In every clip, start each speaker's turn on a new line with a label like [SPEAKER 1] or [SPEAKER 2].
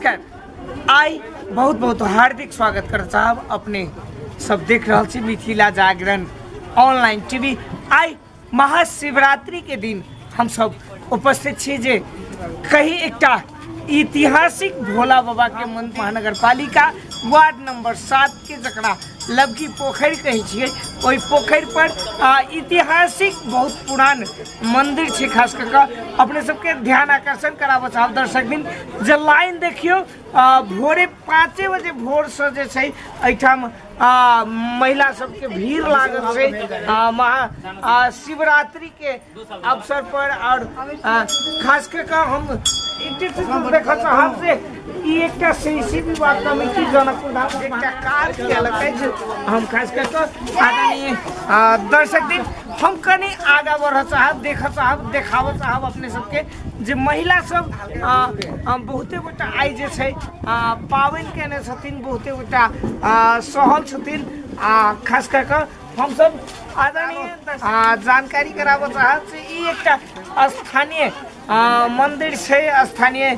[SPEAKER 1] नमस्कार। आइ बहुत बहुत हार्दिक स्वागत कर चाहब। अपने सब देख रहल छी मिथिला जागरण ऑनलाइन टीवी। आइ महाशिवरात्रि के दिन हम सब उपस्थित छी जे कहीं एकटा ऐतिहासिक भोला बाबा के मंदिर महानगर पालिका वार्ड नंबर 7 के जकरा लबकी पोखरि कहै छियै, ओहि पोखरि पर ऐतिहासिक बहुत पुरान मंदिर छै। खास कऽ कऽ अपने सबके ध्यान आकर्षण कराबऽ चाहब दर्शक दिन जे लाइन देखियौ, भोरे 5 बजे भोरसँ जे छै एहिठाम महिला सबके भीड़ लागल छै महा शिवरात्रि के अवसर पर। और खास कऽ कऽ हम एकटा चीज देखऽ चाहब जे ई एकटा श्री शिव विवाह कमिटी जनकपुर धाम एकटा काज केलक अछि। हम खास कऽ कऽ आदरणीय दर्शक दिन हम कनि आगाँ बढ़ऽ चाहब, देखऽ चाहब, देखाबऽ चाहब अपने सबके जे महिला सब बहुते गोटा आइ जे छै पाबनि केने छथिन, बहुते गोटा सहल छथिन। आ खास कऽ कऽ हमसब आदरणीय जानकारी कराबऽ चाहब जे ई एकटा स्थानीय मन्दिर छै, स्थानीय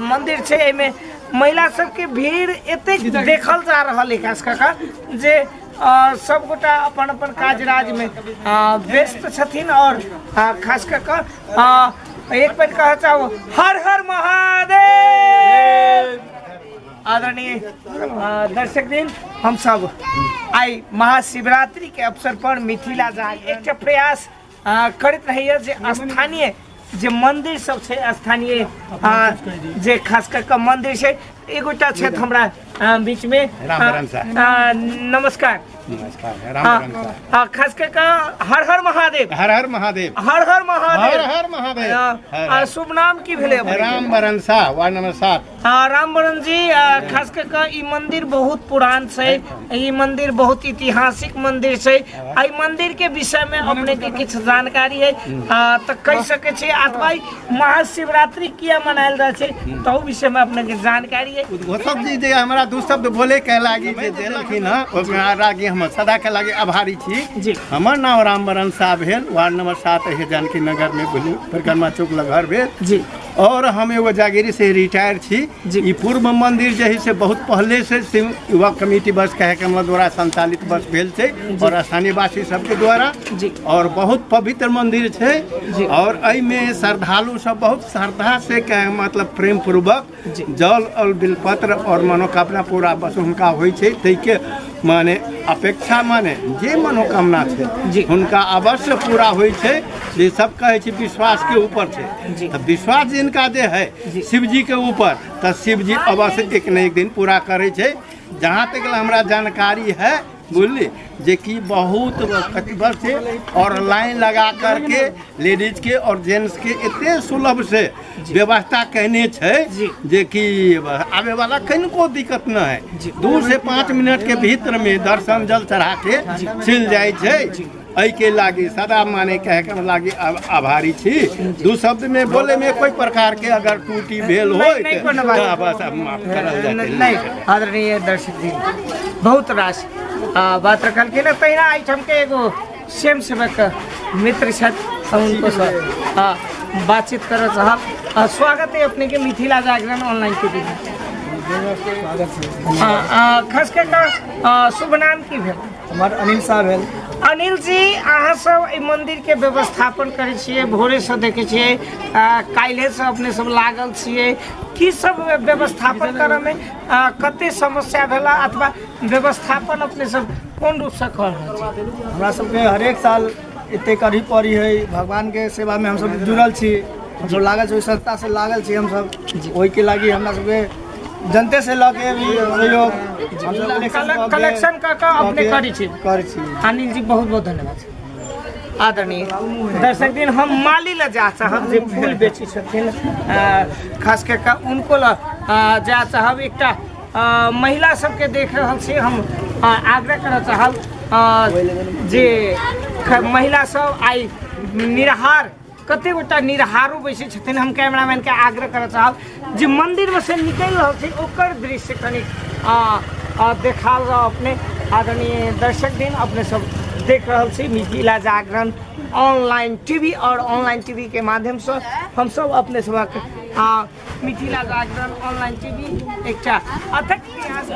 [SPEAKER 1] मन्दिर छै। एहिमे महिला सबके भीड़ एतेक देखल जा रहल है खास कऽ कऽ जे सबगोटा अपन अपन काज राजमे व्यस्त छथिन। और खास कऽ कऽ एक बेर कहऽ चाहब हर हर महादेव। आदरणीय दर्शक दिन हम सब आइ महाशिवरात्रि के अवसर पर मिथिला जाग एकटा प्रयास करैत रहैया जे स्थानीय जे मंदिर सब छै, स्थानीय जे खास कर के मंदिर छै, एगोटा छथि हमरा बीच में।
[SPEAKER 2] राम बरन साहब।
[SPEAKER 1] नमस्कार।
[SPEAKER 2] नमस्कार, राम बरन साहब।
[SPEAKER 1] खास कर के हर हर महादेव।
[SPEAKER 2] हर हर महादेव।
[SPEAKER 1] हर हर महादेव।
[SPEAKER 2] हर हर महादेव। हर हर।
[SPEAKER 1] शुभ नाम की भेलै अपने?
[SPEAKER 2] राम बरन साह, वार्ड नंबर 7।
[SPEAKER 1] राम बरन जी, खास कर के ई मंदिर बहुत पुरान छै, ई मंदिर बहुत ऐतिहासिक मंदिर छै। एहि मंदिर के विषय में अपने के किछु जानकारी है तऽ कहि सकै छी, अथवा ई महाशिवरात्रि किया मनायल जाइ छै तहु विषय में अपने के जानकारी है?
[SPEAKER 2] उद्घोषक जी जे हमरा दू शब्द बोले के लागी जे देलखिन हँ, ओकरा लागी हम सदा के लागी आभारी छी।
[SPEAKER 1] जी।
[SPEAKER 2] हमर नाम रामवरण साह भेल, वार्ड नंबर 7 है जानकी नगर में परिक्रमा चौक लग घर भेल।
[SPEAKER 1] जी।
[SPEAKER 2] और हम एगो जागीरी से रिटायर छी।
[SPEAKER 1] जी।
[SPEAKER 2] ई पूर्व मंदिर जे है से बहुत पहले से शिव युवा कमेटी बस कहे के हमर द्वारा संचालित बस भेल छै और स्थानीयवासी सबके द्वारा।
[SPEAKER 1] जी।
[SPEAKER 2] और बहुत पवित्र मंदिर छै
[SPEAKER 1] जी।
[SPEAKER 2] और एहिमे श्रद्धालु सब बहुत श्रद्धा से कहे मतलब प्रेम पूर्वक
[SPEAKER 1] जी।
[SPEAKER 2] जल और बिलपत्र और मनोकामना पूरा बस हुनका होइ छै, ताहिके माने अपेक्षा माने जे मनोकामना छै
[SPEAKER 1] जी।
[SPEAKER 2] हुनका अवश्य पूरा होइ छै। जे सब कहै छै विश्वास के ऊपर छै,
[SPEAKER 1] जी।
[SPEAKER 2] तऽ विश्वास जिनका जे है
[SPEAKER 1] जी।
[SPEAKER 2] शिवजी के ऊपर, तऽ शिवजी अवश्य एक न एक दिन पूरा करै छै। जहाँ तक हमरा जानकारी है बुझली जे कि बहुत कटिबद्ध छै और लाइन लगा करके लेडीज के और जेंट्स के एते सुलभ से व्यवस्था कहने छै
[SPEAKER 1] जी।
[SPEAKER 2] जे कि आबे वाला कनिको दिक्कत न है।
[SPEAKER 1] जी।
[SPEAKER 2] 2 से 5 मिनट के भीतर में दर्शन जल चढ़ा के चलि जाइ छै। एहिके लागी सदा माने कहे के लागी आभारी छी। दू शब्द में बोले में कोई प्रकार के अगर त्रुटि भेल
[SPEAKER 1] नहीं,
[SPEAKER 2] होय
[SPEAKER 1] नहीं, कोनो बात
[SPEAKER 2] तऽ बस अब माफ करल जाय।
[SPEAKER 1] नहीं, आदरणीय दर्शक जी बहुत रास बात रखलखिन। तहिना एहिठाम के एगो स्वयं सेवक मित्र छथि, हम उनको से बातचीत करऽ चाहब। स्वागत है अपने के मिथिला जागरण ऑनलाइन टीवी में। खास कऽ कऽ, शुभ नाम की भेल?
[SPEAKER 3] हमर अनिल साह भेल।
[SPEAKER 1] अनिल जी, अहाँ सब एहि मंदिर के व्यवस्थापन करै छियै, भोरे से देखै छियै, काल्हे से अपने सब लागल छियै, की सब व्यवस्थापन करऽ में, कते समस्या भेला अथवा व्यवस्थापन अपने सब कोन रूप से कऽ रहल छी?
[SPEAKER 3] हमरा सबके हरेक साल एते करही पड़ी है, भगवान के सेवा में हमसब जुड़ल छी, हमसब लागल छी, ओहि संस्था से लागल छी हमसब। ओहिके लागी हमरा सबके जनते से लऽ के भी सहयोग हमसब कलेक्शन कऽ के
[SPEAKER 1] कलेक्शन कऽ कऽ अपने
[SPEAKER 3] कऽ के
[SPEAKER 1] करै छी।
[SPEAKER 3] करै छी।
[SPEAKER 1] अनिल जी बहुत बहुत धन्यवाद। आदरणीय दर्शक दिन हम माली लए जा चाहब जे फूल बेचै छथिन, खास कऽ कऽ उनको लए जा चाहब। एकटा महिला सबके देख रहल छी, हम आग्रह करऽ चाहब जे महिला सब आइ निराहार, कते गोटा निराहारो बैसै छथिन। हम कैमरामैनके आग्रह करऽ चाहब जे मन्दिरमे से निकलि रहल छै ओकर दृश्य कनि देखाल रह अपने। आदरणीय दर्शक दिन अपने सब देख रहल छी मिथिला जागरण ऑनलाइन टीवी और ऑनलाइन टीवी के माध्यम से हम सब अपने सबक आ मिथिला जागरण ऑनलाइन टीवी एकटा अथक प्रयास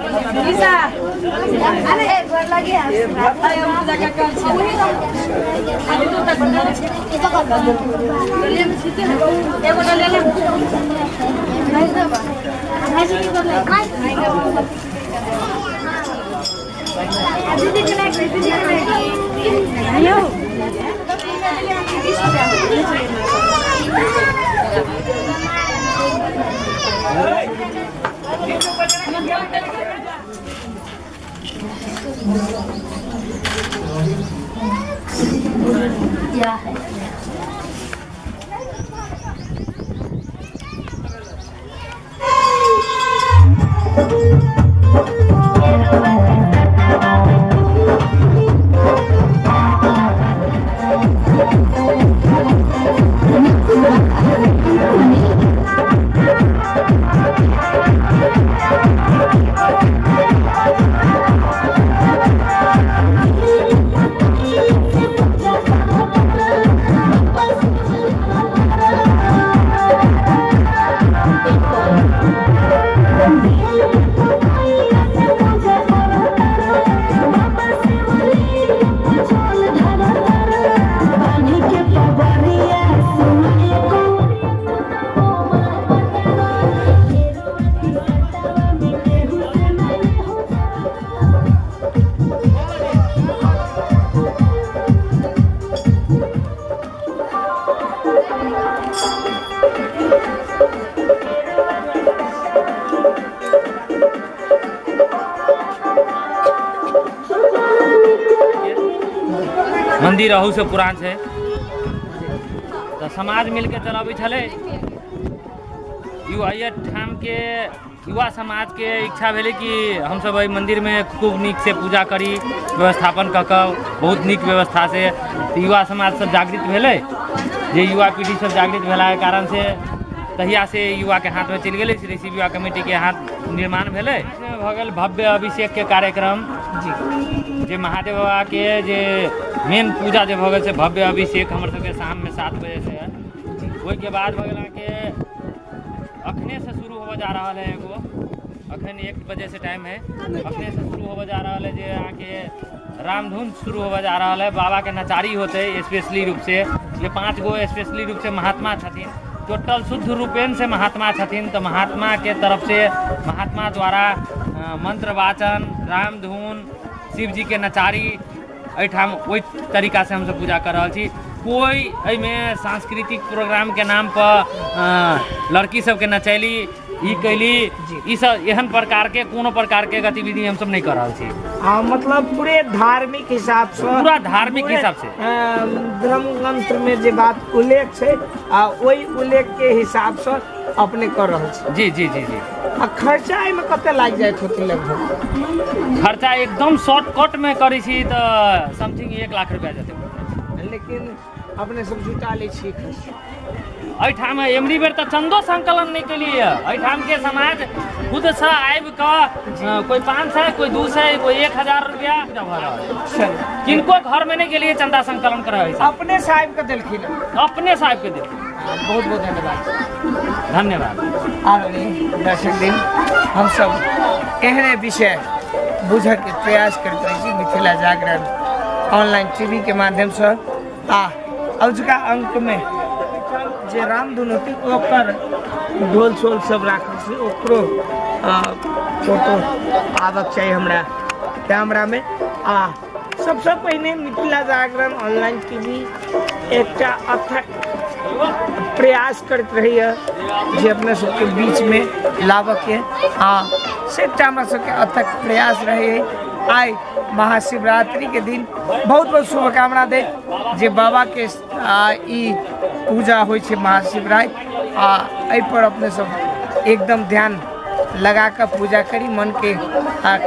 [SPEAKER 4] मंदिर अहूसँ पुरान छै तऽ समाज मिलके चलबै छलै युवा ठामके युवा समाजके इच्छा भेलै कि हमसभ एहि मन्दिरमे खूब नीकसँ पूजा करी व्यवस्थापन कऽ कऽ बहुत नीक व्यवस्थासँ तऽ युवा समाज सब जागृत भेलै जे युवा पीढ़ी सब जागृत भेलाके कारणसँ तहियासँ युवाके हाथमे चलि गेलै श्री शिव युवा कमिटीके हाथ निर्माण भेलै भऽ गेल भव्य अभिषेकके कार्यक्रम
[SPEAKER 1] जी
[SPEAKER 4] जे महादेव बाबाके जे मेन पूजा जे भऽ गेल से भव्य अभिषेक हमर सबके शाममे 7 बजेसँ है। ओहिके बाद भऽ गेल अहाँके अखने से शुरू होबऽ जा रहल है एगो, अखन 1 बजे से टाइम है, अखने से शुरू होबऽ जा रहल है जे अहाँके रामधुन शुरू होबऽ जा रहल है। बाबा के नचारी होते स्पेशली रूप से, जे 5 गो स्पेशली रूप से महात्मा छथिन, टोटल शुद्ध रूपेण से महात्मा छथिन, तऽ महात्मा के तरफ से महात्मा द्वारा मंत्र वाचन, रामधुन, शिव जी के नचारी एहिठाम ओहि तरीका से हमसब पूजा कर रहल छी। कोई एहिमे सांस्कृतिक प्रोग्राम के नाम पर लड़की सबके नचैली ई कैली ई सब एहन प्रकार के कोनो प्रकार के गतिविधि हमसब नहीं कर रहल छी।
[SPEAKER 1] मतलब पूरे धार्मिक हिसाब से,
[SPEAKER 4] पूरा धार्मिक
[SPEAKER 1] पूरे,
[SPEAKER 4] हिसाब से।
[SPEAKER 1] धर्म ग्रंथ में जे बात उल्लेख छै आ ओहि उल्लेख के हिसाब से अपने कर रहल छी।
[SPEAKER 4] जी जी जी जी।
[SPEAKER 1] आ खर्चा एहिमे कते लागि जाइत होतै लगभग?
[SPEAKER 4] खर्चा एकदम शॉर्टकट में करै छी तऽ समथिंग 1 लाख रुपया जेतै।
[SPEAKER 1] लेकिन अपने सब जुटा लै छियै खर्चा।
[SPEAKER 4] एहिठाम एमरी बेर तऽ चंदो संकलन नहि केलियै। एहिठाम के समाज खुदसँ आबि कऽ कोई 500, कोई 200, कोई 1000 रुपया भऽ रहल। किनको घरमे नहि गेलियै चंदा संकलन करऽ,
[SPEAKER 1] अपने से आबि कऽ देलखिन,
[SPEAKER 4] अपने से आबि कऽ देलखिन।
[SPEAKER 1] बहुत बहुत धन्यवाद।
[SPEAKER 4] धन्यवाद।
[SPEAKER 1] आदरणीय दर्शक दिन, हमसब एहने विषय बुझऽके प्रयास करैत रहै छी मिथिला जागरण ऑनलाइन टीवी के माध्यमसँ। आ अजुका अंकमे जे रामधुन होतै ओकर ढोल सोल सब राखल छै, ओकरो फोटो आबक चाही हमरा कैमरामे। आ सबसँ पहिने मिथिला जागरण ऑनलाइन टीवी एकटा अथक प्रयास करैत रहैए जे अपना सबके बीचमे लाबऽके, आ से एकटा हमरा सबके अथक प्रयास रहैए। आइ महाशिवरात्रि के दिन बहुत बहुत शुभकामना दे जे बाबा के ई पूजा होइ छै महाशिवरात्रि, आ एहि पर अपने सब एकदम ध्यान लगा कऽ पूजा करी, मन के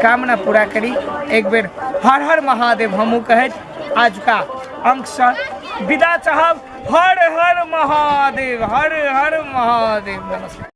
[SPEAKER 1] कामना पूरा करी। एक बेर हर हर महादेव हमहूँ कहैत आजुका अंकसँ विदा चाहब। हर हर महादेव, हर हर महादेव। नमस्कार।